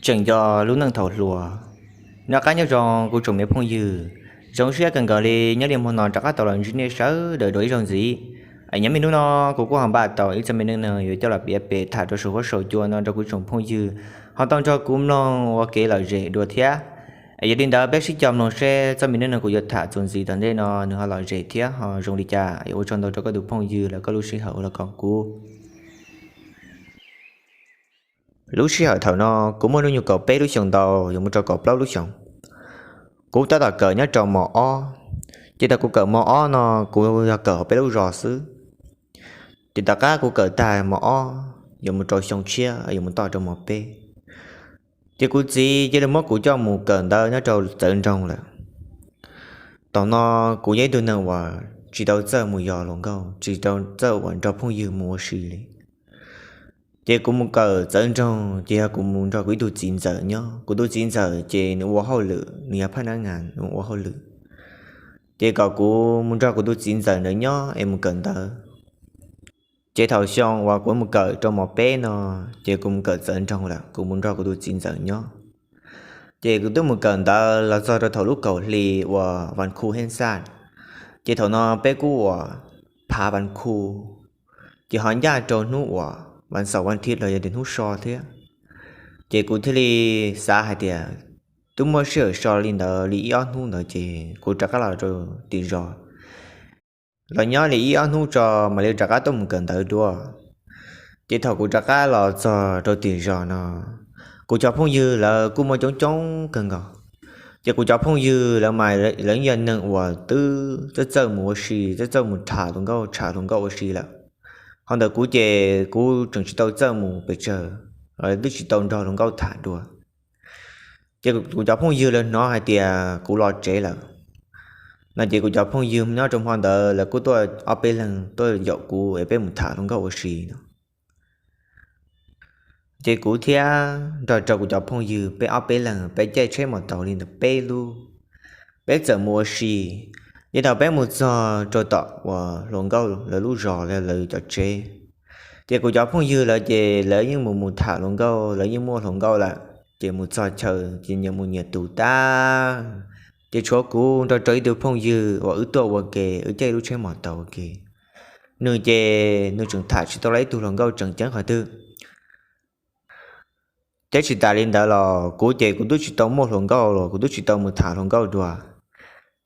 Tseem nco lub neej thaum hluas. Noj qab nyob zoo kuv tsoom me phooj ywg, zoo siab kawg nkaus li nyob li hmo no rov qab tau los ntsib nej sawv daws dua ib zaug ntxiv. Nyob me hnub no kuv kuj ho npaj tau ib txoj me neej neeg yuav coj los piav pem tham rau saum huab saum cua no rau kuv tsoom phooj ywg ho tau nrog kuv mloog ua kev lom zem dua thiab. Yog li ntawd peb sib cog mloog seb txoj me neej neeg kuv yuav tham txuas ntxiv tom ntej no nws ho lom zem thiab ho zoo li cas. Ua tsaug ntau rau koj tus phooj ywg lawv koj lub sij hawm uas los koom kuv. Lub sij hawm thaum no kuv muaj hnub nyoog kaum peb lub xyoos ntau yuav mus rau kaum plaub lub xyoos. Kuv tab tom kawm nyob rau mos ob, ces thaum kuv kawm mos ob no kuv yog kawm hauv peb lub zos xwb. Ces tom qab kuv kawm tag mos ob yuav mus rau xyoo tshiab yuav mus toj rau mos peb, ces kuv txiv cia li muab kuv coj mus kawm ntawv nyob rau txawv nroog lawm. Thaum no kuv yog ib tug neeg uas tsis tau txawj mus yos hluas nkauj, tsis tau txawj uas nrog phooj ywg mus ua si li. Ces kuv mus kawm txawv nroog ces yog kuv mus nrog kuv ib tug txiv ntxawm nyob. Kuv tus txiv ntxawm ces nws ua hauj lwm, nws yog phaj nab nas, nws ua hauj lwm. Ces kom kuv mus nrog kuv tus txiv ntxawm ntawd nyob es mus kawm ntawv. Ces thaum xyoo uas kuv mus kawm rau mos peb no, ces kuv mus kawm txawv nroog lawm, kuv mus nrog kuv tus txiv ntxawm nyob. Ces kuv twb mus kawm ntawv los txog rau thaum lub kaum hli uas vas khu hej xaj, ces thaum no peb kuj uas phav vas khu, ces ho ncaj rau hnub uas vas xaum vas thiv los yog tias hnub so thiab. Ces kuv thiaj li xav hais tias twb muaj sij hawm so li ntawd li ib ob hnub ntawd ces kuv rov qab los rau tim zos, los nyob li ib ob hnub tso mam li rov qab tuaj mus kawm ntawv dua. Ces thaum kuv rov qab los txog rau tim zos no, kuv cov phooj ywg lawv kuj muaj coob coob kawg nkaus. Ces kuv cov phooj ywg lawv mas lawv yog neeg uas twb txawj txawj mus ua si, txawj txawj mus tham hluas nkauj, tham hluas nkauj ua si lawm. Ho ntawm kuv ces kuv tseem tsis tau txawj mus pes tsawg, twb tsis tau nrog hluas nkauj tham dua. Ces kuv cov phooj ywg lawv hnov hais tias kuv los tsev lawm no ces kuv cov phooj ywg nyob rau hmo ntawd lawv kuj tuaj ob peb leeg tuaj yaum kuv es peb mus tham hluas nkauj ua si no. Ces kuv thiab nrog rau kuv cov phooj ywg peb ob peb leeg peb caij tsheb mos taus li ntawm peb lub, peb txawm mus ua si. Ces thaum peb mus txog rau tom uas hluas nkauj lawv lub zos, lawv cov tsev, ces kuv cov phooj ywg lawv ces lawv yeej mus mus tham hluas nkauj, lawv yeej muaj hluas nkauj lawm. Ces mus txog chaw ces nyias mus nyias tus tag. Ces tshuav kuv nrog rau ib tug phooj ywg uas wb tuaj ua ke, wb caij lub tsheb mos taus ua ke. Nws ces nws tseem tham tsis tau los ib tug hluas nkauj tseem ceeb qhov twg. Thiab tsis tas li ntawd los kuv ces kuv twb tsis tau muaj hluas nkauj los kuv twb tsis tau mus tham hluas nkauj dua.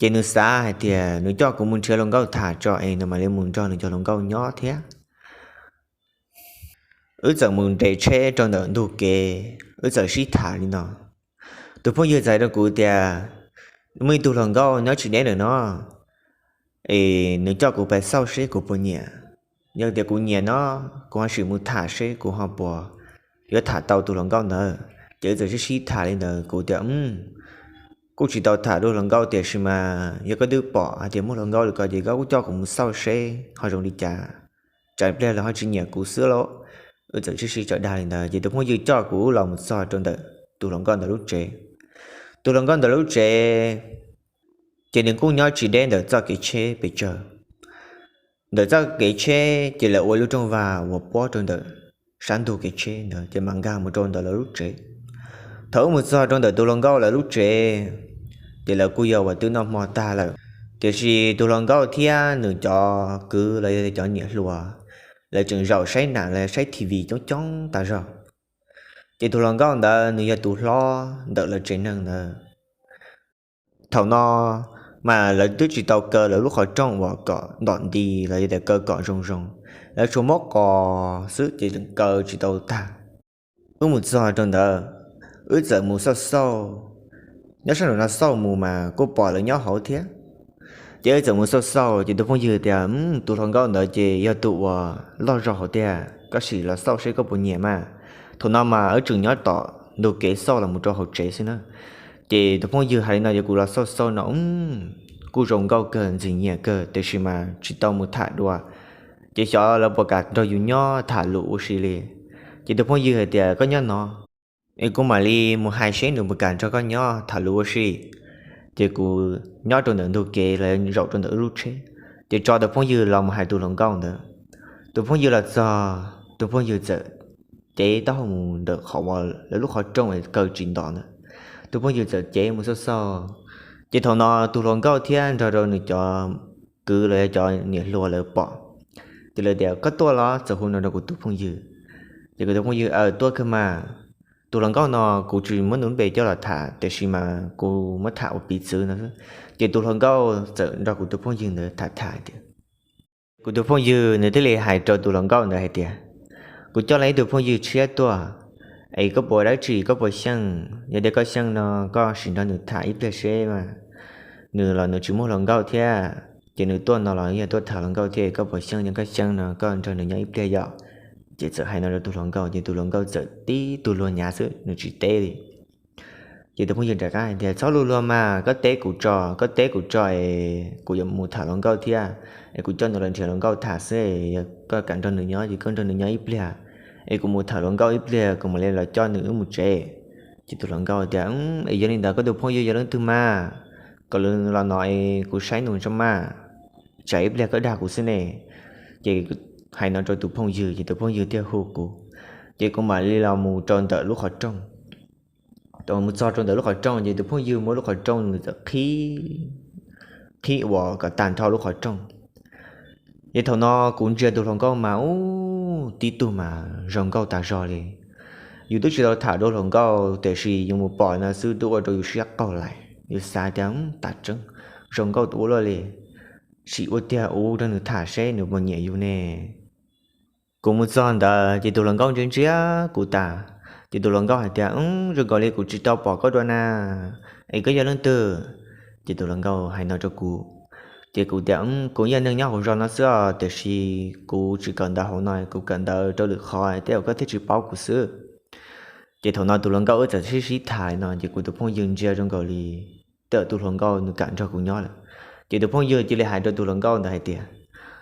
Ces nws xav hais tias nws coj kuv mus nrhiav hluas nkauj tham tso es nws mam li mus nrog nws cov hluas nkauj nyob thiab. Wb txawm mus nres tsheb rau ntawm ntug kev, wb txawm sib tham li no. Tus phooj ywg txawm hais rau kuv tias muaj ib tug hluas nkauj nyob tsis deb ntawm no, es nws coj kuv pais xauj seb kuv puas nyiam. Yog tias kuv nyiam no, kuv ho sim mus tham seb kuv ho puas yuav tham tau tus hluas nkauj ntawd. Ces wb txawm sib sib tham li ntawd, kuv tias kuj tsis tau tham dua hluas nkauj tiam sis mas yog koj twb pom hais tias muaj hluas nkauj li ko ces koj kuj coj kuv mus xauj seb ho zoo li cas, tsam pliag lawv ho tsis nyiam kuv xwb lauj. Wb txawm sib sib cov dag li ntawd ces tus phooj ywg coj kuv los mus txog rau ntawm tus hluas nkauj ntawd lub tsev. Tus hluas nkauj ntawd lub tsev ces nws kuj nyob tsis deb ntawm txoj kev tsheb pes tsawg. Ntawm txoj kev tsheb ces lawv ua lub rooj vag uas puab rau ntawm sab ntug kev tsheb ntawd ces mam nkag mus rau ntawm lawv lub tsev. Thaum wb mus txog rau ntawm tus hluas nkauj lawv lub tsev, ces lawv kuj yog uas twb noj hmo tag lawm, tiam sis tus hluas nkauj thiab nws cov kwv los yog cov niam hluas, lawv tseem zaum saib nas los saib T V coob coob tas zog. Ces tus hluas nkauj ntawd nws yog tus hlob ntawm lawv tsev neeg ntawd. Thaum no mas lawv twb tsis tau kaw lawv lub qhov rooj uas kom ntom nti los yog tias kaw kom zoo zoo, lawv tsuas muab qos xwb ces tseem kaw tsis tau tag. Wb mus txog rau ntawd, wb txawm mus xauj xauj, nyob sab nraum no xauj mus mas kuj pom lawv nyob hauv thiab. Ces wb txawm mus xauj xauj ces tus phooj ywg tias tus hluas nkauj ntawd ces yog tus uas loj zog hauv tiag, koj sim los xauj seb koj puas nyiam mas. Thaum no mas wb tseem nyob tom ntug kev xauj los mus rau hauv tsev xwb na. Ces tus phooj ywg hais li no ces kuv los xauj xauj no kuj zoo nkauj kawg, ntxim nyiam kawg tiam sis mas tsis tau mus tham dua. Ces xyov lawv puas kam nrog yus nyob tham lus ua si li. Ces tus phooj ywg hais tias koj nyob no es kuv mam li mus hais seb nws puas kam nrog koj nyob tham lus ua si. Ces kuv nyob rau ntawm ntug kev los zaum rau ntawm wb lub tsheb, ces tso tus phooj ywg los mus hais tus hluas nkauj ntawd. Tus phooj ywg los txog, tus phooj ywg txawm cev taub hau mus ntawm qhov uas lawv lub qhov rooj kaw tsis ntos ntawd. Tus phooj ywg txawm cev mus xauj xauj, ces thaum no tus hluas nkauj thiab nrog rau nws cov kwv los yog cov niam hluas lawv pom, ces lawv tias, Koj tuaj los? Txawm hu no rau kuv tus phooj ywg. Ces kuv tus phooj ywg, Aw, tuaj kawg mas. Tus hluas nkauj no kuv tsis muab nws lub npe coj los tham, tiam sis mas kuv muab tham ua piv txwv no. Ces tus hluas nkauj txawm nrog kuv tus phooj ywg ntawd tham tham tias, kuv tus phooj ywg nws thiaj li hais rau tus hluas nkauj ntawd hais tias, Kuv coj los ib tug phooj ywg tshiab tuaj, es koj puas dab tsi, koj puas xyeej? Yog tias koj xyeej no koj sim nrog nws tham ib pliag seb mas. Nws los nws tsis muaj hluas nkauj thiab, ces nws tuaj no los yog tuaj tham hluas nkauj thiab, koj puas xyeej? Yog koj xyeej no koj nrog nws nyob ib pliag yom. Ces txawm hais no rau tus hluas nkauj, ces tus hluas nkauj txawm tib tug luag nyav xwb, nws tsis teb li. Ces tus phooj ywg rov qab hais tias, Txhob luag luag mas, koj teb kuv tso, koj teb kuv tso es kuv yuav mus tham hluas nkauj thiab, es kuv coj nws los nrhiav hluas nkauj tham xwb. Yog koj kam nrog nws nyob ces koj nrog nws nyob ib pliag, es kuv mus tham hluas nkauj ib pliag kuv mam li los coj nws wb mus tsev. Ces tus hluas nkauj tias, Es yog li ntawd koj tus phooj ywg yog leej twg mas? Kom nws los no es kuv saib nws tso mas, tsam ib pliag koj dag kuv xwb ne. Ces hais no rau tus phooj ywg ces tus phooj ywg thiaj hu kuv, ces kuv mam li los mus rau ntawm lub qhov rooj. Thaum mus txog rau ntawm lub qhov rooj ces tus phooj ywg muab lub qhov rooj nws txawm qhib, qhib uas kom tag nrho lub qhov rooj. Ces thaum no kuv ntsia tus hluas nkauj mas ub, tib tug mas zoo nkauj tas zog li. Yus twb tsis tau tham dua hluas nkauj tiam sis yus mus pom no xwb twb ua rau yus siab qaug lawm, yus xav tias, Tam tseeb, zoo nkauj ua luaj li, sim ua tiag ua nrog nws tham seb nws puas nyiam yus ne. Kuv mus txog ntawd ces tus hluas nkauj ntsia ntsia kuv tas, ces tus hluas nkauj hais tias, Zoo nkaus li kuv tsis tau pom koj dua na, es koj yog leej twg? Ces tus hluas nkauj hais no rau kuv, ces kuv tias, Kuv yog neeg nyob hauv zos no xwb os, tiam sis kuv tsis kawm ntawv hauv no, kuv kawm ntawv rau lwm qhov, tej zaum koj thiaj tsis paub kuv xwb. Ces thaum no tus hluas nkauj wb txawm sib sib tham no ces kuv tus phooj ywg ntsia zoo nkaus li tej zaum tus hluas nkauj nws kam nrog kuv nyob lawm. Ces tus phooj ywg cia li hais rau tus hluas nkauj ntawd hais tias,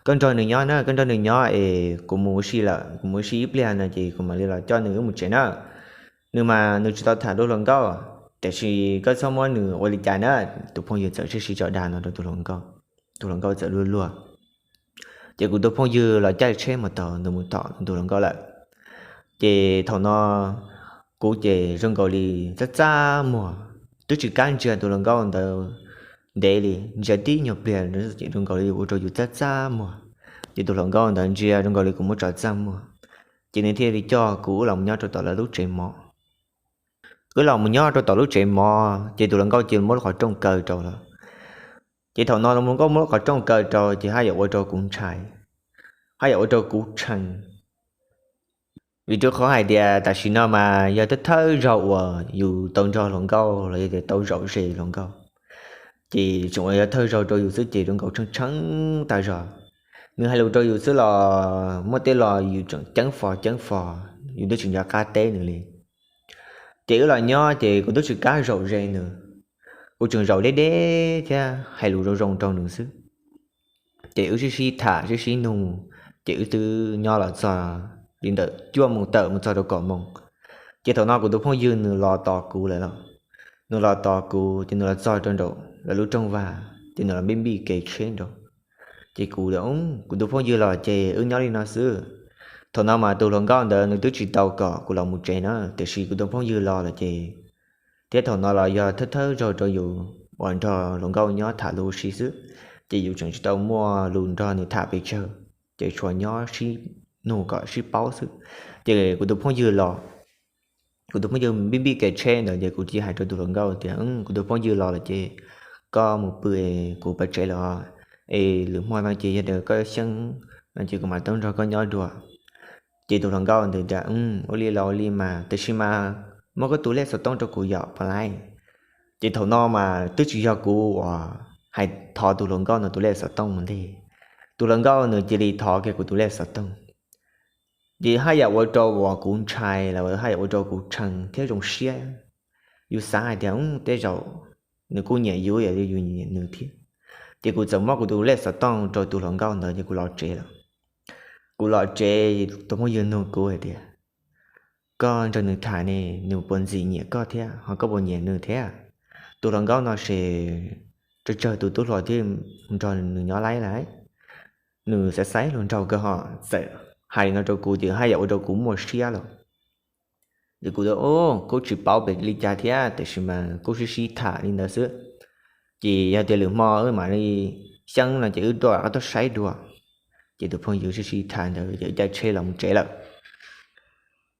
Koj nrog nws nyob na, koj nrog nws nyob es kuv mus ua si lawm, kuv mus ua si ib pliag no ces kuv mam li los coj nws wb mus tsev na. Nws mas nws tsis tau tham dua hluas nkauj, tiam sis koj txhob muab nws ua li cas na. Tus phooj ywg txawm sib sib tso dag no rau tus hluas nkauj, tus hluas nkauj txawm luag luag. Ces kuv tus phooj ywg los caij tsheb mus tom, nws mus tom tus hluas nkauj lawm. Ces thaum no kuv ces zoo nkaus li txaj txaj muag, twb tsis kam ntsia tus hluas nkauj ntawd ntev li, ntsia tib nyuag pliag ces zoo nkaus li ua rau yus txaj txaj muag. Ces tus hluas nkauj ntawd ntsia zoo nkaus li kuv muab tso txaj muag, ces nws thiaj li coj kuv wb los mus nyob rau tom lawv lub tsev mov. Wb los mus nyob rau tom lub tsev mov ces tus hluas nkauj cia li muab lub qhov rooj kaw rau lawm. Ces thaum no tus hluas nkauj muab lub qhov rooj kaw rau ces haj yam ua rau kuv ntshai, haj yam ua rau kuv tshee. Vim rau qhov hais tias tam sim no mas yog thawj thawj zaug uas yus tau nrog hluas nkauj los yog tias tau zaum ze hluas nkauj, ces tseem uas yog thawj zaug rau yus xwb ces zoo nkaus tshee tshee tas zog. Nws hais lus rau yus xwb los muaj tej los yus tseem ceeb fo ceeb fo, yus twb tsis nco qab teb nws li. Ces wb los nyob ces kuv twb tsis kam zaum ze nws, kuv tseem zaum deb deb thiab hais lus zoo zoo rau nws xwb. Ces wb sib sib tham sib sib nug, ces wb twb nyob los txog li ntawm cuaj moos tawm mus txog rau kaum moos. Ces thaum no kuv tus phooj ywg nws los tos kuv lawm los, nws los tos kuv ces nws los txog rau nraum lawv lub rooj vag ces nws los npij npij kev tsheb nraud. Ces kuv, kuv tus phooj ywg los ces wb nyob li no xwb. Thaum no mas tus hluas nkauj ntawd nws twb tsis tau kom kuv los mus tsev na, tiam sis kuv tus phooj ywg los lawm ces, thiab thaum no los yog thawj thawj zaug rau yus uas nrog hluas nkauj nyob tham lus ua si xwb, ces yus tseem tsis tau muaj lus nrog nws tham pes tsawg, ces tsuas nyob sib nug kom sib paub xwb. Ces kuv tus phooj ywg los, kuv tus phooj ywg npij npij kev tsheb ntawd ces kuv cia hais rau tus hluas nkauj tias, Kuv tus phooj ywg los lawm ces koj mus pw es kuv pais tsev lawm, es lwm hmo no ces yog tias koj xyeej no ces kuv mam tau nrog koj nyob dua. Ces tus hluas nkauj ntawd tias, Ua li los ua li mas, tiam sis mas muab koj tus lej xov tooj rau kuv yom pab laib. Ces thaum no mas twb tsis yog kuv uas hais thov tus hluas nkauj no tus lej xov tooj mus ntej, tus hluas nkauj nws cia li thov kiag kuv tus lej xov tooj. Ces haj yam ua rau uas kuv ntshai los haj yam ua rau kuv tshee thiab zoo siab. Yus xav hais tias, Tej zaum nws kuj nyiam yus ib yam li yus nyiam nws thiab. Ces kuv txawm muab kuv tus lej xov tooj rau tus hluas nkauj ntawd ces kuv los tsev lawm. Kuv los tsev, tus phooj ywg nug kuv hais tias, Koj nrog nws tham ne, nws puas ntxim nyiam koj thiab, ho koj puas nyiam nws thiab? Tus hluas nkauj no ces tsawg tsawg tus tub hluas thiaj nrog nws nyob laib lawm. Nws xaiv xaiv hluas nraug kawg ho txawm hais li no rau kuv ces haj yam ua rau kuv muaj siab lawm. Ces kuv tias, Kuv tsis paub pem li cas thiab, tiam sis mas kuv sib sib tham li ntawd xwb. Ces yog tias lwm hmo wb mam li xyeeb no ces wb tuaj rov qab tuaj saib dua. Ces tus phooj ywg sib sib tham ntawd ces wb caij tsheb los mus tsev lawm.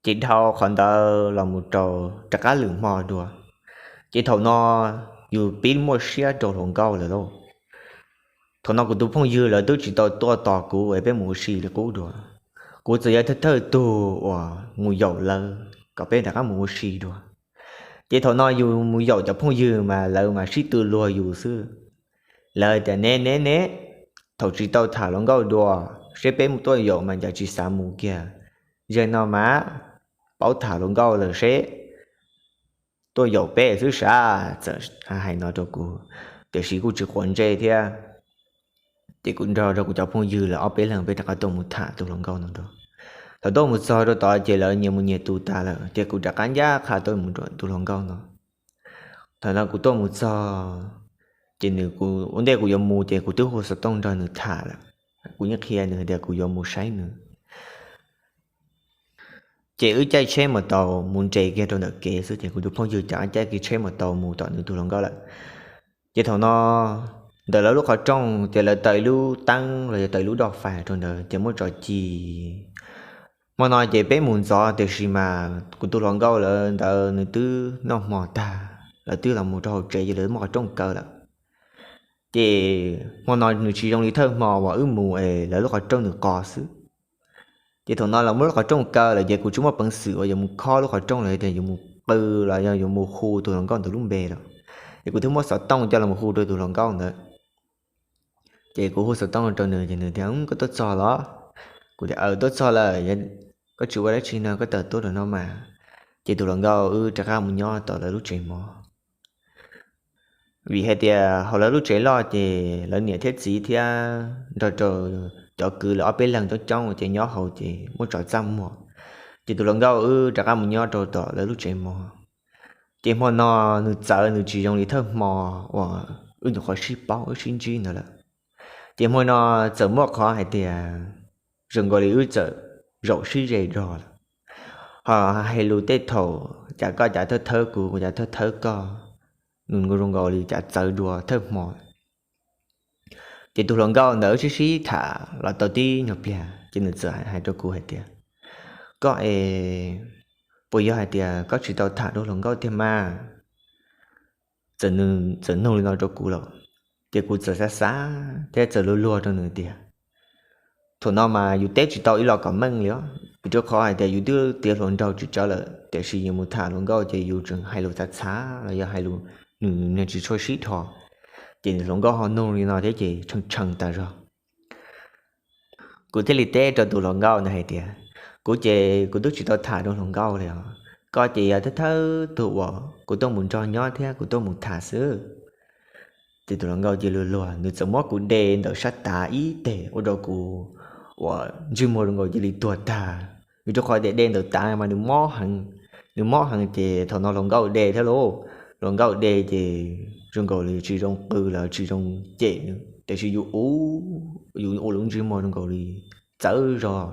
Ces dhau qhov ntawd los mus rau rov qab lwm hmo dua, ces thaum no yus pib muaj siab rau hluas nkauj lawm lauj. Thaum no kuv tus phooj ywg lawv twb tsis tau tuaj tos kuv es peb mus ua si li qub dua. Kuv txawm yog thawj thawj tug uas mus yaum lawv kom peb rov qab mus ua si dua. Ces thaum no yus mus yaum cov phooj ywg mas lawv mas sib tw luag yus xwb. Lawv tias, Ne ne ne, thaum tsis tau tham hluas nkauj dua, seb peb mus tuaj yaum mas cas tsis xav mus kiag. Zaum no mas paub tham hluas nkauj lawm seb tuaj yaum peb xwb sav, txawm hais no rau kuv, tiam sis kuj tsis quav ntsej thiab. Ces kuv nrog rau kuv cov phooj ywg lawv ob peb leeg peb rov qab tuaj mus tham tus hluas nkauj no rau. Thaum tuaj mus txog rau tod ces lawv nyias mus nyias tus tas lawm ces kuv rov qab ncaj qha tuaj mus rau tus hluas nkauj no. Thaum no kuv tuaj mus txog, ces nws, kuv ua ntej kuv yuav mus ces kuv twb hu xov tooj nrog nws tham lawm. Kuv yeej qhia nws hais tias kuv yuav mus saib nws. Ces wb caij tsheb mas taus mus nres kiag rau ntawm kev xwb ces kuv tus phooj ywg caij kiag tsheb mas taus mus tom nws tus hluas nkauj lawm. Ces thaum no ntawm lawv lub qhov rooj ces lawv taws ib lub teeb los yog taws ib lub doj fais rau ntawd ces muab tso ci. Hmo no ces peb mus ntxov tiam sis mas kuv tus hluas nkauj lawv ntawd nws twb noj hmo tag, lawv twb los mus rau hauv tsev ces lawv muab qhov rooj kaw lawm. Ces hmo no nws tsis zoo li thawj hmo uas wb mus es lawv lub qhov rooj nws qos xwb. Ces thaum no los muab lub qhov rooj kaw lawm ces kuv tsis muaj peev xwm uas yuav mus khob lub qhov rooj los tias yuav mus qw los yog yuav mus hu tus hluas nkauj ntawd lub npe lawm. Ces kuv thiaj muab xov tooj coj los hu rau tus hluas nkauj ntawd. Ces kuv hu xov tooj rau nws ces nws tias, Koj tuaj txog los? Kuv tias, Aws, tuaj txog lawm, koj tsis ua dab tsi no koj tawm tuaj rau no mas. Ces tus hluas nkauj wb rov qab mus nyob tom lawv lub tsev mov. Vim hais tias hauv lawv lub tsev loj ces lawv niam thiab txiv thiab nrog rau cov kwv lawv ob peb leeg coob coob ces nyob hauv ces muaj tso txaj muag. Ces tus hluas nkauj wb rov qab mus nyob rau tom lawv lub tsev mov. Ces hmo no nws txawv, nws tsis zoo li thawj hmo uas wb nyuam qhuav sib paub wb sib ntsib ntawd lawm. Ces hmo no txawm muaj qhov hais tias zoo nkaus li wb txawm zaum sib ze zog lawm. Ho hais lus tej thaum cas koj cav thawj thawb kuv, kuv cav thawj thawb koj, nws zoo nkaus li cav txawv dua thawj hmo. Ces tus hluas nkauj ntawd wb sib sib tham los tau tib nyuag pliag ces nws txawm hais rau kuv hais tias, Koj es puas yog hais tias koj tsis tau tham rau hluas nkauj tiag mas? Txawm nws txawm nug li no rau kuv lawm. Ces kuv txawm xav xav thiab txawm luag luag rau nws tias, Thaum no mas yus teb tsis tau ib los kom meej li os, vim rau qhov hais tias yus twb tiav hluas nraug tsis tsawg lawm tiam sis yus mus tham hluas nkauj ces yus tseem hais lus txhav txhav los yog hais lus nws tsis tshua sib dhos. Ces hluas nkauj ho nug li no thiab ces tshee tshee tas zog. Kuv thiaj li teb rau tus hluas nkauj ntawd hais tias, Kuv ces kuv twb tsis tau tham rau hluas nkauj li os. Koj ces yog thawj thawb tug uas kuv tuaj mus nrog nyob thiab kuv tuaj mus tham xwb. Ces tus hluas nkauj cia li luag, nws txawm muab kuv de ntawm sab tav ib teg ua rau kuv uas ntsej muag zoo nkaus cia li tuag tag. Vim rau qhov tias de ntawm tav mas nws mob heev, nws mob heev ces thaum no hluas nkauj de thiab lauj. Hluas nkauj de ces zoo nkaus li tsis zoo qw los tsis zoo cem, tiam sis yus ua, yus ua lub ntsej muag zoo nkaus li txawv zog.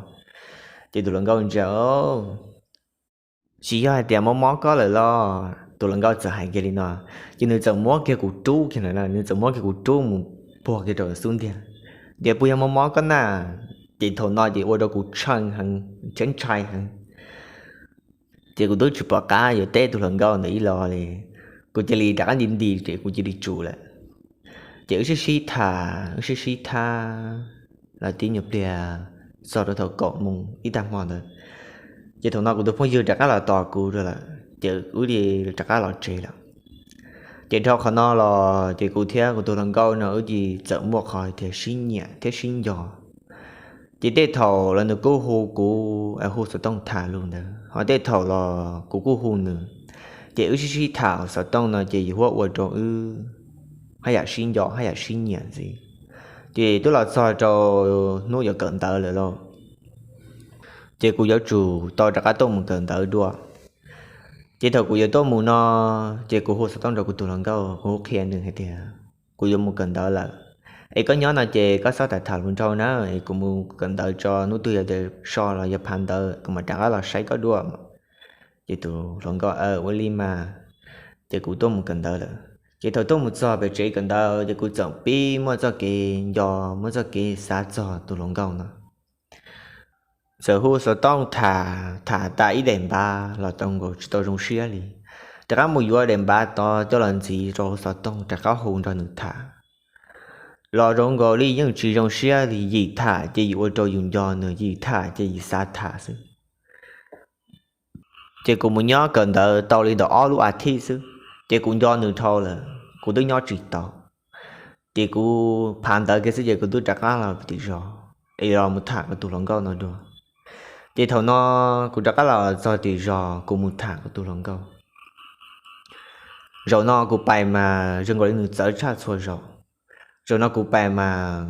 Ces tus hluas nkauj ntsia, Tsis yog hais tias mob mob koj lawm los? Tus hluas nkauj txawm hais kiag li no, ces nws txawm muab kiag kuv rub kiag na, nws txawm muab kiag kuv rub mus puag kiag rau xub ntiag, tias, Puas yog mob mob koj na? Ces thaum no ces ua rau kuv tshee heev thiab ntshai heev. Ces kuv twb tsis pom qab yuav teb tus hluas nkauj ntawd ib los li, kuv cia li rov qab nti nti ces kuv cia li tsum lawm. Ces wb sib sib tham, wb sib sib tham los tib nyuag pliag, txog rau thaum kaum moos ib tag hmo ntawd, ces thaum no kuv tus phooj ywg rov qab los tos kuv lawm, ces wb li rov qab los tsev lawm. Ces dhau qhov no los ces kuv thiab kuv tus hluas nkauj no wb cia li txawm muaj qhov tias sib nyiam thiab sib nco. Ces tej thaum los nws kuj hu kuv, hu xov tooj tham lus ntawd, ho tej thaum los kuv kuj hu nws. Ces wb sib sib tham xov tooj no ces yus huab ua rau wb haj yam sib nco haj yam sib nyiam ntxiv. Ces twb los txog rau hnub yuav kawm ntawv lawm lauj, ces kuv yuav tsum tau rov qab tuaj mus kawm ntawv dua. Ces thaum kuv yuav tuaj mus no, ces kuv hu xov tooj rau kuv tus hluas nkauj, kuv hu qhia nws hais tias, Kuv yuav mus kawm ntawv lawm, es koj nyob no ces koj txhob tham tham hluas nraug na, es kuv mus kawm ntawv tso, hnub twg yog tias so los yog phav ntawv kuv mam rov qab los saib koj dua. Ces tus hluas nkauj, Ua li mas. Ces kuv tuaj mus kawm ntawv lawm. Ces thaum tuaj mus txog pem tsev kawm ntawv ces kuv txawm pib muaj txoj kev nco, muaj txoj kev xav txog tus hluas nkauj no. Txawm hu xov tooj tham, tham tas ib daim npav los tau nkaus tsis tau zoo siab li. Rov qab mus yuav daim npav tod coj los ntxiv rau hauv xov tooj rov qab hu nrog nws tham los zoo nkaus li yeej tsis zoo siab li. Yim tham ces yim ua rau yus nco nws, yim tham ces yim xav tham xwb. Ces kuv mus nyob kawm ntawv tau li ntawm ob lub a thiv xwb ces kuv nco nws dhau lawm, kuv twb nyob tsis tau. Ces kuv phav ntawv kiag xwb ces kuv twb rov qab los tim zos es los mus tham kuv tus hluas nkauj no dua. Ces thaum no kuv rov qab los txog tim zos kuv mus tham kuv tus hluas nkauj. Zaum no kuv pais mas zoo nkaus li nws txawv tshaj txhua zaus. Zaum no kuv pais mas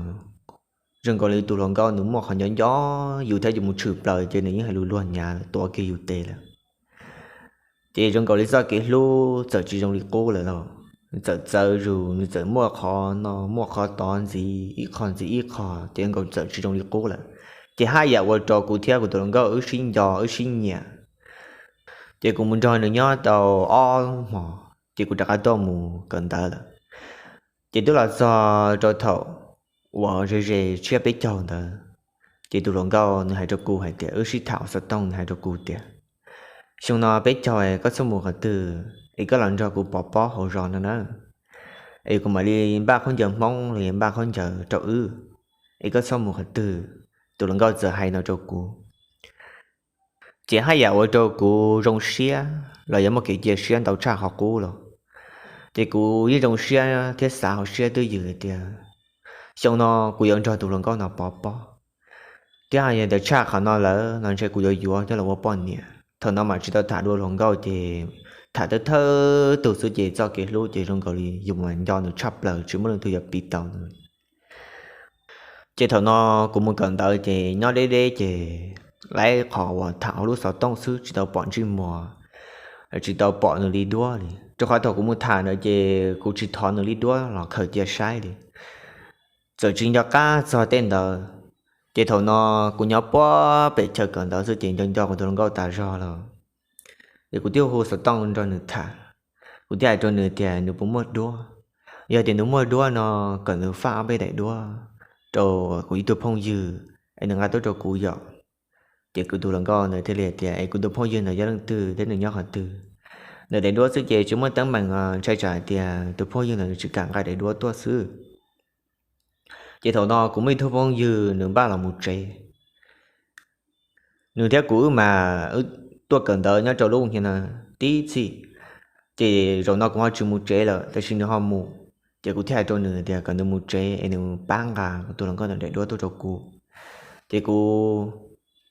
zoo nkaus li tus hluas nkauj nws muaj qhov nco nco yus thiab yus mus tshwm plaws ces nws yeej hais lus luag nyav tuav kiag yus tes lawm. Ces zoo nkaus li txoj kev hlub txawm tsis zoo li qub lawm los, nws txawm txawv zus, nws txawm muaj qhov no muaj qhov tod ntxiv ib qho ntxiv ib qho ces nkaus txawm tsis zoo li qub lawm. Ces haj yam ua rau kuv thiab kuv tus hluas nkauj wb sib nco wb sib nyiam. Ces kuv mus nrog nws nyob tau ob hmos ces kuv rov qab tuaj mus kawm ntawv lawm. Ces twb los txog rau thaum uas ze ze tshiab peb caug ntawd, ces tus hluas nkauj nws hais rau kuv hais tias, wb sib tham ua xov tooj, nws hais rau kuv tias, xyoo no peb caug koj txhob mus qhov twg es koj los nrog kuv pov pob hauv zos no na, es kuv mam li npaj khaub ncaws Hmoob los yog npaj khaub ncaws rau wb, es koj txhob mus qhov twg. Tus hluas nkauj txawm hais no rau kuv. Ces haj yam ua rau kuv zoo siab los yog muaj kev cia siab ntau tshaj qhov qub los. Ces kuv yeej zoo siab thiab xav hauv siab twj ywm tias xyoo no kuv yuav nrog tus hluas nkauj no pov pob, thiab yog tias tshaj qhov no lawm no ntshe kuv yuav yuav coj los ua poj niam. Thaum no mas tsis tau tham dua hluas nkauj ces tham thawj thawj tug xwb ces txoj kev hlub ces zoo nkaus li yus mas nco nws tshaj plaws tsis muaj leej twg yuav piv tau nws. Ces thaum no kuv mus kawm ntawv ces nyob deb deb ces lawv qhov uas tham hauv lub xov tooj xwb tsis tau pom ntsej muag, tsis tau pom nws li duab li. Rau qhov thaum kuv mus tham ntawd ces kuv tsis thov nws li duab los khaws cia saib li, txawm tsis nco qab txog tej ntawd. Ces thaum no kuv nyob puag pem chaw kawm ntawv xwb ces nco nco kuv tus hluas nkauj tas zog lawm. Ces kuv thiaj hu xov tooj nrog nws tham. Kuv thiaj hais rau nws tias nws puas muaj duab, yog tias nws muaj duab no kom nws faj ob peb daim duab rau kuv ib tug phooj ywg es nws nqa tuaj rau kuv yom. Ces kuv tus hluas nkauj ntawd thiaj li hais tias, es kuv tus phooj ywg ntawd yog leej twg thiab nws nyob qhov twg? Nws daim duab xwb ces tsis muaj teeb meem os, ntshai tsam hais tias tus phooj ywg ntawd nws tsis kam nqa daim duab tuaj xwb. Ces thaum no kuv muaj ib tug phooj ywg nws npaj los mus tsev. Nws thiab kuv wb mas wb tuaj kawm ntawv nyob rau lub hnia no tib txhij, ces zaum no kuv ho tsis mus tsev lawm tab sis nws ho mus. Ces kuv thiaj hais rau nws tias kom nws mus tsev es nws pab nqa kuv tus hluas nkauj ntawd daim duab tuaj rau kuv. Ces kuv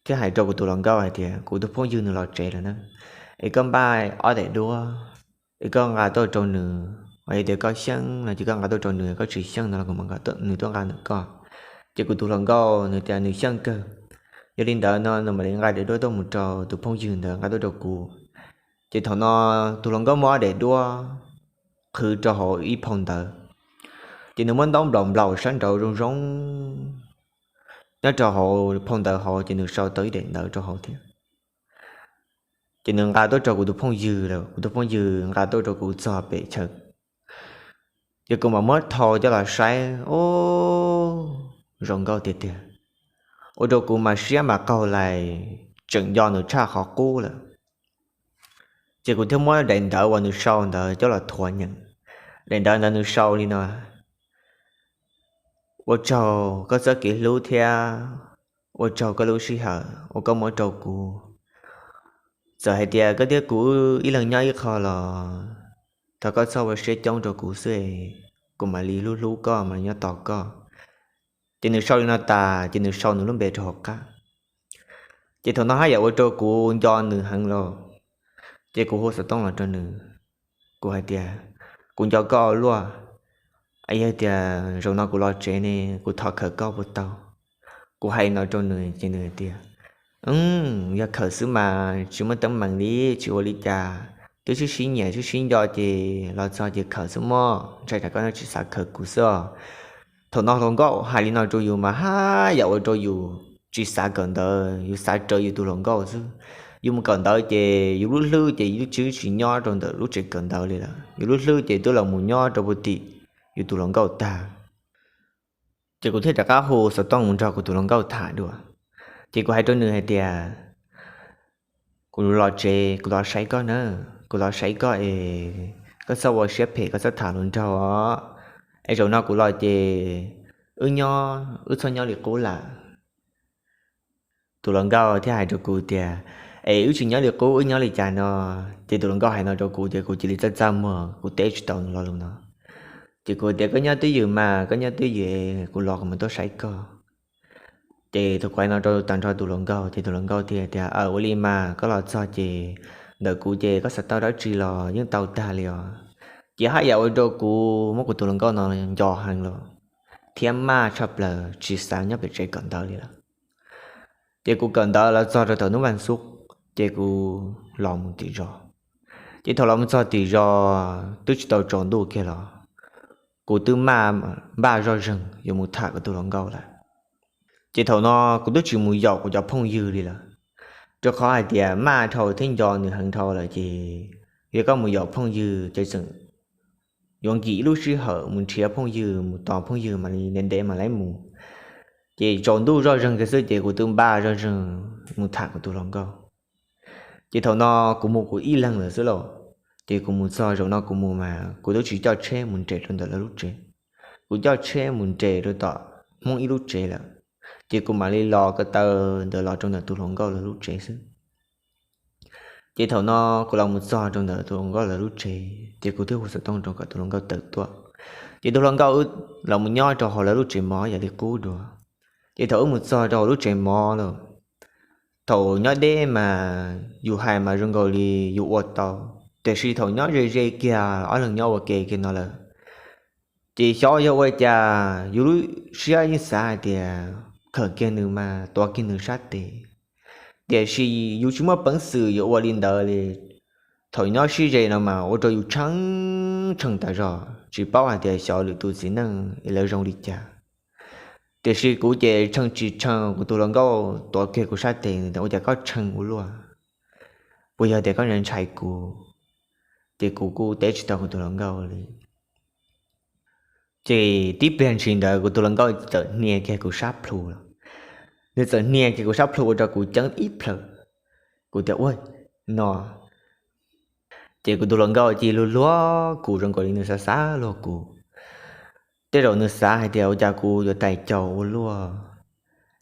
thiaj hais rau kuv tus hluas nkauj hais tias kuv tus phooj ywg nws los tsev lawm na, es koj npaj ob daim duab es koj nqa tuaj rau nws, yog tias koj xyeej no ces koj nqa tuaj rau nws, koj tsis xyeej no los kuv mam nqa nws tuaj nqa ntawm koj. Ces kuv tus hluas nkauj nws tias nws xyeej kawg. Yog li ntawd no nws mam li nqa daim duab tuaj mus rau tus phooj ywg ntawd nqa tuaj rau kuv. Ces thaum no tus hluas nkauj muab ob daim duab qhwv rau hauv ib phau ntawv, ces nws muab ntaub nplaum nplaum sab nraud zoo zoo nyob rau hauv phau ntawv hauv ces nws sau tau ib daim ntawv rau hauv thiab. Ces nws nqa tuaj rau kuv tus phooj ywg lawm, kuv tus phooj ywg nqa tuaj rau kuv txog pem chaw. Ces kuv mam muab thau coj los saib, ub, zoo nkauj tiag tiag. Ua rau kuv mas siab mas qaug lais, tseem nco nws tshaj qhov qub lawm. Ces kuv thiaj muab daim ntawv uas nws sau ntawd coj los thuav nyeem. Daim ntawv ntawd nws sau li no: Ua tsaug koj txoj kev hlub thiab ua tsaug koj lub sij hawm uas koj muab rau kuv. Txawm hais tias koj thiab kuv ib leeg nyob ib qho los thov koj txhob ua siab coob rau kuv xwb, kuv mam li hlub hlub koj mam li nyob tos koj. Ces nws sau li no tas ces nws sau nws lub npe rau hauv qab. Ces thaum no haj yam ua rau kuv nco nws heev lawm. Ces kuv hu xov tooj los rau nws, kuv hais tias, kuv nco koj luaj, yog tias zaum no kuv los tsev ne kuv thov khawm koj puas tau? Kuv hais no rau nws ces nws hais tias, yog khawm xwb mas tsis muaj teeb meem li, tsis ua li cas, twb sib sib nyiam sib sib nco ces los txog ces khawm xwb mog, ntshai tsam koj tsis xav khawm kuv xwb os. Thaum no hluas nkauj hais li no rau yus mas haj yam ua rau yus tsis xav kawm ntawv, yus xav rawv yus tus hluas nkauj xwb. Yus mus kawm ntawv ces yus lub hlwb ces yus twb tsis nyob rau ntawm lub tsev kawm ntawv li lawm, yus lub hlwb ces twb los mus nyob rau puag tim yus tus hluas nkauj tag. Ces kuv thiaj rov qab hu xov tooj mus nrog kuv tus hluas nkauj tham dua. Ces kuv hais rau nws hais tias, kuv los tsev, kuv los saib koj na, kuv los saib koj es koj txhob ua siab phem, koj txhob tham hluas nraug os. Es zaum no kuv los ces wb nyob, wb txhob nyob li qub lawm. Tus hluas nkauj thiaj hais rau kuv tias, es wb tsis nyob li qub, wb nyob li cas no? Ces tus hluas nkauj hais no rau kuv ces kuv cia li txaj txaj muag, kuv teb tsis tau nws lo lus no. Ces kuv tias, koj nyob twj ywm mas, koj nyob twj ywm, kuv los kuv mam tuaj saib koj. Ces thaum kuv hais no rau tag nrho tus hluas nkauj ces tus hluas nkauj thiaj tias, aw, ua li mas koj los txog ces ntawm kuv ces koj xav tau dab tsi los yeej tau tag li os. Ces haj yam ua rau kuv muab kuv tus hluas nkauj no nco heev lawm thiab maj tshaj plaws tsis xav nyob pem tsev kawm ntawv li lawm. Ces kuv kawm ntawv los txog rau thaum hnub vas xuv, ces kuv los mus tim zos. Ces thaum los mus txog tim zos twb tsis tau tsaus ntuj kiag los kuv twb maj npaj zoj zeeg yuav mus tham kuv tus hluas nkauj lawm. Ces thaum no kuv twb tsis mus yaum kuv cov phooj ywg li lawm, rau qhov hais tias maj dhau thiab nco nws heev dhau lawm ces yog koj mus yaum phooj ywg ces tseem yuav nkim ib lub sij hawm mus nrhiav phooj ywg, mus tos phooj ywg mam li ntev ntev mam li mus. Ces tsaus ntuj zoj zeeg kiag xwb ces kuv twb npaj zoj zeeg mus tham kuv tus hluas nkauj. Ces thaum no kuv mus kuv ib leeg lawm xwb lauj. Ces kuv mus txog zaum no kuv mus mas kuv twb tsis coj tsheb mus nres rau ntawm lawv lub tsev, kuv coj tsheb mus nres rau tom Hmoob ib lub tsev lawm. Ces kuv mam li los ko taw ntawd los rau ntawm tus hluas nkauj lawv lub tsev xwb. Ces thaum no kuv los mus txog rau ntawm tus hluas nkauj lawv lub tsev ces kuv thiaj hu xov tooj rau kom tus hluas nkauj tawm tuaj. Ces tus hluas nkauj los mus nyob rau hauv lawv lub tsev mov yam li qub dua. Ces thaum wb mus txog rau hauv lub tsev mov lawm, thaum nyob deb mas yus hais mas zoo nkaus li yus ua tau, tiam sis thaum nyob ze ze kiag ob leeg nyob ua ke kiag no lawm, ces xyov yog ua cas yus lub siab yeej xav hais tias khawm kiag nws mas tuav kiag nws sab tes, tiam sis yus tsis muaj peev xwm yuav ua li ntawd li. Thaum nyob sib ze no mas ua rau yus tshee tshee tas zog, tsis paub hais tias xyov lwm tus txiv neej es lawv zoo li cas. Tiam sis kuv ces tshee tsis tshee, kuv tus hluas nkauj tuav kiag kuv sab tes, ua cas koj tshee ua luaj? Puas yog tias koj ntshai kuv? Ces kuv kuj teb tsis tau kuv tus hluas nkauj li. Ces tib pliag ntshis ntawd kuv tus hluas nkauj txawm hnia kiag kuv sab plhu los, nws txawm hnia kiag kuv sab plhu ua rau kuv ceeb ib plhaw. Kuv tias, ua, no. Ces kuv tus hluas nkauj cia li luag luag kuv zoo nkaus li nws xav xav luag kuv. Tej zaum nws xav hais tias ua cas kuv yuav tais caus ua luaj,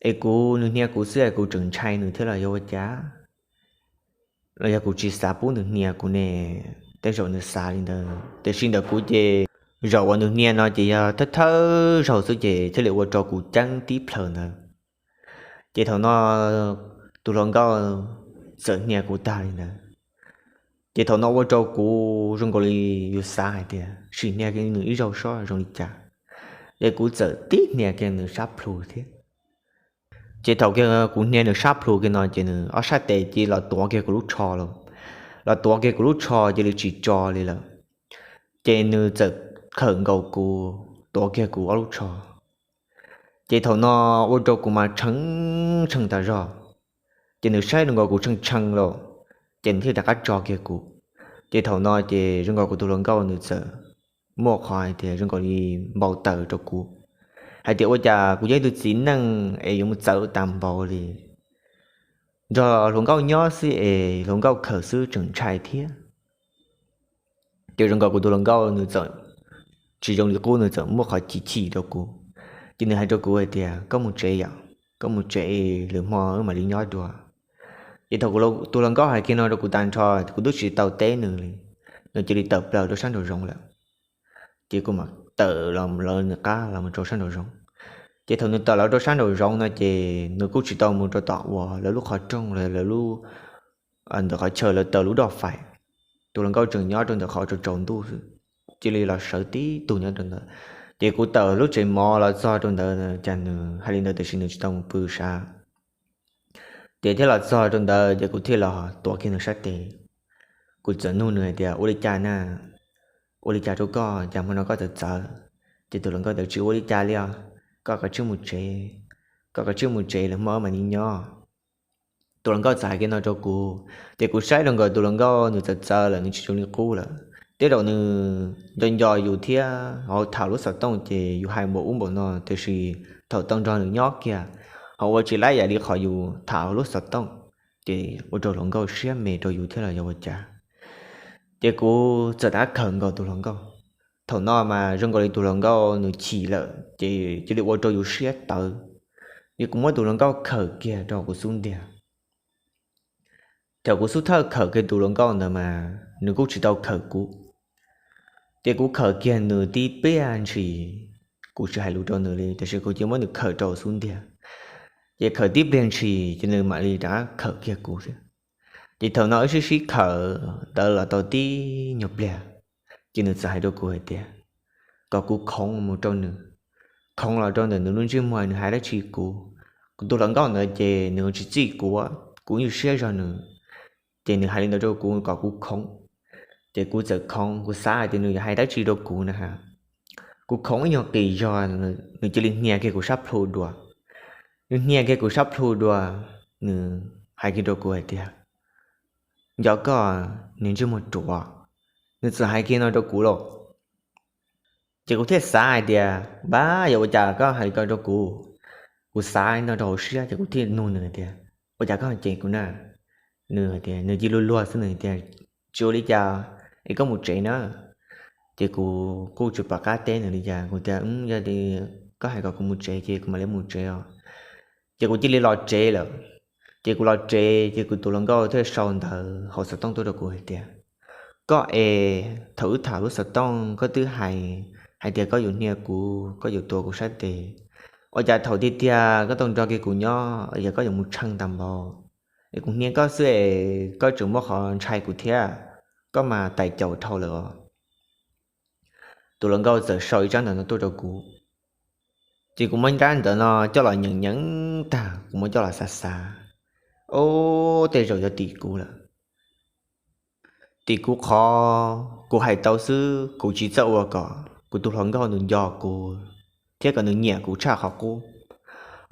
es kuv, nws hnia kuv xwb es kuv tseem ntshai nws thiab los yog ua cas, los yog kuv tsis xav pub nws hnia kuv ne? Tej zaum nws xav li ntawd, tiam sis ntawm kuv ces zaum uas nws hnia no ces yog thawj thawj zaug xwb ces thiaj li ua rau kuv ceeb tib plhaw ntawd. Ces thaum no tus hluas nkauj txawm hnia kuv tag li ntawd. Ces thaum no ua rau kuv zoo nkaus li yus xav hais tias sim hnia kiag nws ib zaug sob zoo li cas, ces kuv txawm tib hnia kiag nws sab plhu thiab. Ces thaum kiag kuv hnia nws sab plhu kiag no ces nws ob sab tes cia li los tuav kiag kuv lub tsho lawm, los tuav kiag kuv lub tsho cia li tsis tso li lawm. Ces nws txawm khawm nkaus kuv, tuav kiag kuv ob lub tsho. Ces thaum no ua rau kuv mas tshee tshee tas zog. Ces nws saib nkaus kuv tshee tshee lawm, ces nws thiaj rov qab tso kiag kuv. Ces thaum no ces zoo nkaus kuv tus hluas nkauj nws txawm muaj qhov hais tias zoo nkaus li npau taws rau kuv, hais tias ua cas kuv yog ib tug txiv neej es yuav mus txawv tas npaum li, nrog hluas nkauj nyob xwb es hluas nkauj khawm xwb tseem ntshai thiab. Ces zoo nkaus kuv tus hluas nkauj nws txawm tsis zoo li qub, nws txawm muaj qhov chim chim rau kuv. Ces nws hais rau kuv hais tias, koj mus tsev yom, koj mus tsev, lwm hmo wb mam li nyob dua. Ces thaum tus hluas nkauj hais kiag no rau kuv tag nrho, kuv twb tsis tau teb nws li, nws cia li tawm plaws rau sab nraum zoov lawm. Ces kuv mam tawm los lawv nws qab los rau sab nraum zoov. Ces thaum nws tawm los rau sab nraum zoov no ces nws kuj tsis tau mus rau tom uas lawv lub qhov rooj los lawv lub ntawm qhov chaw lawv taws lub doj fais. Tus hluas nkauj tseem nyob rau ntawm qhov tsaus tsaus ntuj xwb, cia li los sawv tib tug nyob rau ntawd. Ces kuv tawm lub tsev mov los txog rau ntawd, cas nws hais li ntawd tiam sis nws tsis tau mus pw sav. Ces thiaj los txog rau ntawd ces kuv thiaj los tuav kiag nws sab tes. Kuv txawm nug nws hais tias, ua li cas na? Ua li cas rau koj, cas hmo no koj txawv txawv? Ces tus hluas nkauj tias, tsis ua li cas li os, koj kav tsij mus tsev, koj kav tsij mus tsev, lwm hmo mam li nyob. Tus hluas nkauj txawm hais kiag no rau kuv, ces kuv saib rau nkaus tus hluas nkauj nws txawv txawv lawm, nws tsis zoo li qub lawm. Tej zaum nws nco nco yus thiab ho tham lub xov tooj ces yus hais npaum ub npaum no, tiam sis thaum tau nrog nws nyob kiag ho ua tsis laib yam li qhov yus tham lub xov tooj, ces ua rau hluas nkauj siab me rau yus thiab los yog ua cas. Ces kuv txawm rov qab khawm nkaus tus hluas nkauj. Thaum no mas zoo nkaus li tus hluas nkauj nws chim lawm ces cia li ua rau yus siab tawv. Ces kuv muab tus hluas nkauj khawm kiag rau kuv xub ntiag. Thaum kuv xub thawj khawm kiag tus hluas nkauj ntawd mas nws kuj tsis tau khawm kuv. Ces kuv khawm kiag nws tib pliag ntshis, kuv tsis hais lus rau nws li, tiam sis kuv cia muab nws khawm rau xub ntiag. Ces khawm tib pliag ntshis ces nws mam li rov qab khawm kiag kuv thiab. Ces thaum no wb sib sib khawm ntawd los tau tib nyuag pliag, ces nws txawm hais rau kuv hais tias kom kuv khoov mus rau nws, khoov los rau ntawm nws lub ntsej muag nws hais dab tsi kuv. Kuv tus hluas nkauj ntawd ces nws tsis txij kuv, kuv nyuaj siab zog nws, ces nws hais li ntawd rau kuv kom kuv khoov. Ces kuv txawm khoov, kuv xav hais tias nws yuav hais dab tsi rau kuv na ha. Kuv khoov ib nyuag qis zog, nws cia li hnia kiag kuv sab plhu dua. Nws hnia kiag kuv sab plhu dua, nws hais kiag rau kuv hais tias, nco koj, nws ntsej muag ruam. Nws txawm hais kiag no rau kuv lauj. Ces kuv thiaj xav hais tias, npab, yog ua cas koj hais li ko rau kuv? Kuv xav no rau hauv siab ces kuv thiaj nug nws tias, ua cas koj cem kuv na? Nws tias, nws cia luag luag xwb, nws tias, tsis ua li cas, es koj mus tsev na. Ces kuv kuj tsis pom qab teb nws li cas, kuv tias, yog li koj hais kom kuv mus tsev ces kuv mam li mus tsev os. Ces kuv cia li los tsev lawm. Ces kuv los tsev ces kuv tus hluas nkauj thiaj sau ntawv hauv xov tooj tuaj rau kuv hais tias, koj es thaum wb tham lub xov tooj koj twb hais, hais tias koj yuav hnia kuv, koj yuav tua kuv sab tes. Ua cas thaum tiag tiag koj tau nrog kiag kuv nyob, yog koj yuav mus tsheej tag npaum? Es kuv hnia koj xwb es koj tseem muaj qhov ntshai kuv thiab, koj mas tais caus dhau lawm os. Tus hluas nkauj txawm sau ib tsab ntawv no tuaj rau kuv. Ces kuv muab tsab ntawv no coj los nyeem nyeem tag, kuv muab coj los xav xav, o, tej zaum yog tim kuv lawm. Tim kuv qhov kuv hais tau xwb, kuv tsis txawj ua kom kuv tus hluas nkauj nws nco kuv thiab kom nws nyiam kuv tshaj qhov qub.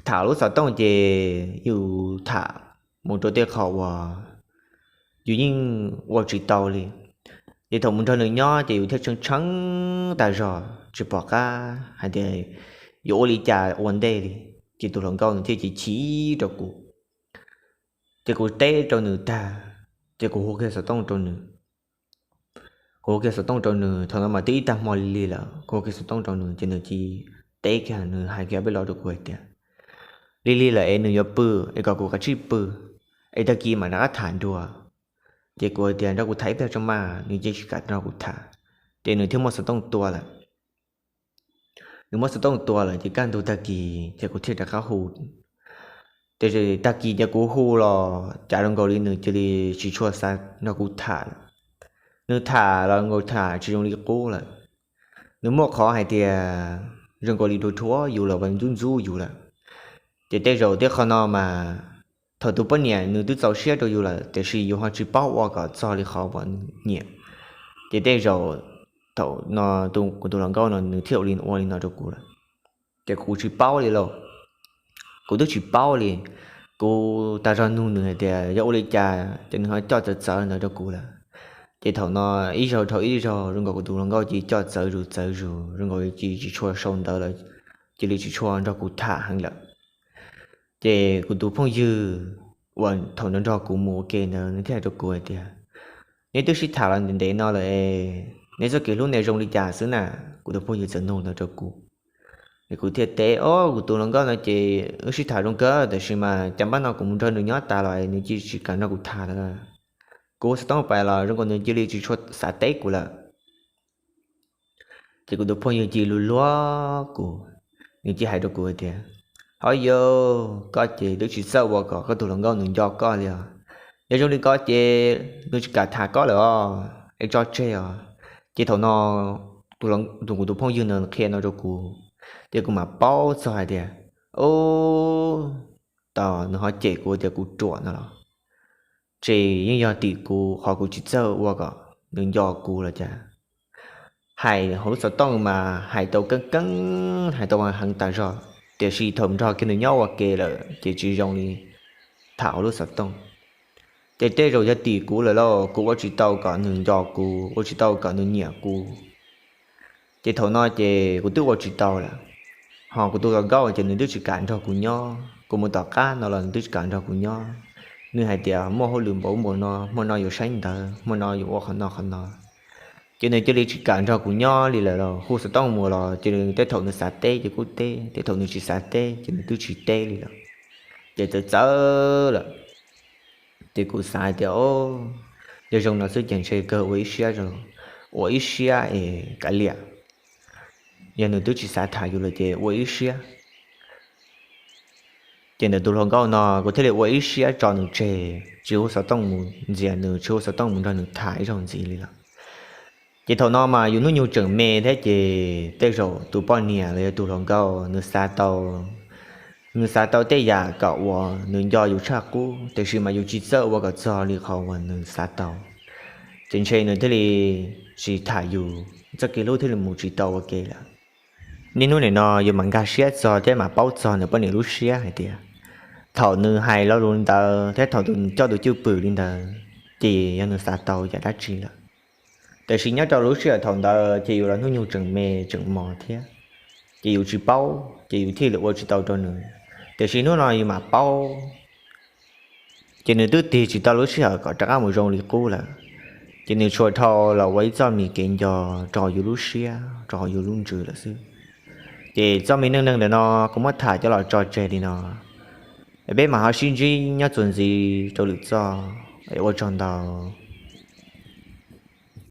Tham lub xov tooj ces yus tham mus rau tej qhov uas yus yeej ua tsis tau li. Ces thaum mus nrog nws nyob ces yus thiaj tshee tshee tas zog, tsis pom qab hais tias yuav ua li cas ua ntej li. Ces tus hluas nkauj nws thiaj chim chim rau kuv. Ces kuv teb rau nws tag, ces kuv hu kiag xov tooj rau nws. Kuv hu kiag xov tooj rau nws, thaum no mas twb ib tag hmo li li lawm, kuv hu kiag xov tooj rau nws ces nws cia teb kiag, nws hais kiag peb los rau kuv hais tias, li li lawm es nws yuav pw, es kom kuv kav tsij pw. Es tag kis mam rov qab tham dua. Ces kuv hais tias nrog kuv tham ib pliag tso mas, nws cia tsis kam nrog kuv tham. Ces nws thiaj muab xov tooj tua lawm. Nws muab xov tooj tua lawm ces kaj ntug tag kis ces kuv thiaj rov qab hu. Ces tag kis ces kuv hu los cas zoo nkaus li nws cia li tsis tshua xav nrog kuv tham lawm. Nws tham los nkaus tham tsis zoo li qub lawm. Nws muaj qhov hais tias zoo nkaus li dhuav dhuav yus los ntxub ntxub yus lawm. Ces tej zaum tej qho no mas thaum tus poj niam nws twb txaus siab rau yus lawm tiam sis yus ho tsis paub ua kom txog li qhov uas nws nyiam. Ces tej zaum thaum no kuv tus hluas nkauj no nws thiaj ua li ua li no rau kuv lawm. Ces kuv tsis paub li lauj. Kuv twb tsis paub li. Kuv tas zog nug nws hais tias yog ua li cas ces nws ho coj txawv txawv ntawd rau kuv lawm. Ces thaum no ib zaug dhau ib zaug zoo nkaus kuv tus hluas nkauj cia li coj txawv zus txawv zus, zoo nkaus cia li tsis tshua sau ntawv lawm, cia li tsis tshua nrog kuv tham heev lawm. Ces kuv tus phooj ywg uas thaum nrog nrog kuv mus ua ke ntawd nws thiaj hais rau kuv hais tias, neb twb sib tham los ntev ntev no lawm es neb txoj kev hlub ne zoo li cas xwb na? Kuv tus phooj ywg txawm nug ntawd rau kuv. Es kuv thiaj teb, o, kuv tus hluas nkauj no ces wb sib tham zoo kawg tiam sis mas cas npab no kuv mus nrog nws nyob tas los nws cia li tsis kam nrog kuv tham lawm. Kuv hu xov tooj pais los zoo nkaus nws cia li tsis tshua xav teb kuv lawm. Ces kuv tus phooj ywg cia li luag luag kuv, nws cia li hais rau kuv hais tias, ho yog koj ces twb tsis txawj ua kom koj tus hluas nkauj nws nco koj li os. Yog zoo li ko ces nws tsis kam tham koj lawm os, es tso tseg os. Ces thaum no tus, kuv tus phooj ywg no qhia no rau kuv, ces kuv mam paub txog hais tias, o, tos nws ho cem kuv tias kuv ruam no los, ces yeej yog tim kuv qhov kuv tsis txawj ua kom nws nco kuv los cas. Hais hauv lub xov tooj mas hais tau keeb keeb, hais tau heev tas zog, tiam sis thaum nrog kiag nws nyob ua ke lawm ces tsis zoo li. tham hauv lub xov tooj. Ces tej zaum yog tim kuv lawm lauj, kuv ua tsis tau kom nws nco kuv, ua tsis tau kom nws nyiam kuv. Ces thaum no ces kuv twb ua tsis tau lawm, ho kuv tus hluas nkauj ces nws twb tsis kam nrog kuv nyob, kuv mus tom qab no los nws twb tsis kam nrog kuv nyob. Nws hais tias muaj hauj lwm npaum npaum no, hmo no yuav saib ntawv, hmo no yuav ua qhov no qhov no. Ces nws cia li tsis kam nrog kuv nyob li lawm, los hu xov tooj mus los ces tej thaum nws xav teb ces kuj teb, tej thaum nws tsis xav teb ces nws twb tsis teb li lawm. Ces txawv txawv lawm, ces kuv xav hais tias, o, yog zoo no xwb ces ntshe kawg ua ib siab, ua ib siab es kav liam, yog nws twb tsis xav tham yus lawm ces ua ib siab. Ces ntawm tus hluas nkauj no kuv thiaj li ua ib siab tso nws tseg, tsis hu xov tooj mus ntxias nws, tsis hu xov tooj mus nrog nws tham ib zaug ntxiv li lawm. Ces thaum no mas yus hnub nyoog tseem me thiab ces tej zaum tus poj niam los yog tus hluas nkauj nws xav tau, nws xav tau tej yam kom uas nws nco yus tshaj qub, tiam sis mas yus tsis txawj ua kom txog li qhov uas nws xav tau, ces ntshe nws thiaj li tsis tham yus, txoj kev hlub thiaj li mus tsis tau ua ke lawm. Niaj hnub nim no yus mam nkag siab txog thiab mam paub txog nws poj niam lub siab hais tias thaum nws hais lo lus ntawd thiab thaum nws coj tus cwj pwm li ntawd ces yog nws xav tau yam dab tsi lawm. Tiam sis nyob rau lub sij hawm thaum ntawd ces yus los hnub nyoog tseem me tseem mos thiab, ces yus tsis paub ces yus thiaj li ua tsis tau rau nws. Tiam sis hnub no yus mam paub, ces nws twb tig tsis tau lub sij hawm kom rov qab mus zoo li qub lawm. Ces nws tsuas dhau los ua ib txoj me kev nco rau hauv yus lub siab, rau hauv yus lub ntsws lawm xwb. Ces txoj me neej neeg ntawm no kuv muab tham coj los tso tseg li no, peb mam ho sib ntsib nyob txuas ntxiv rau lwm txoj. Ua tsaug ntau.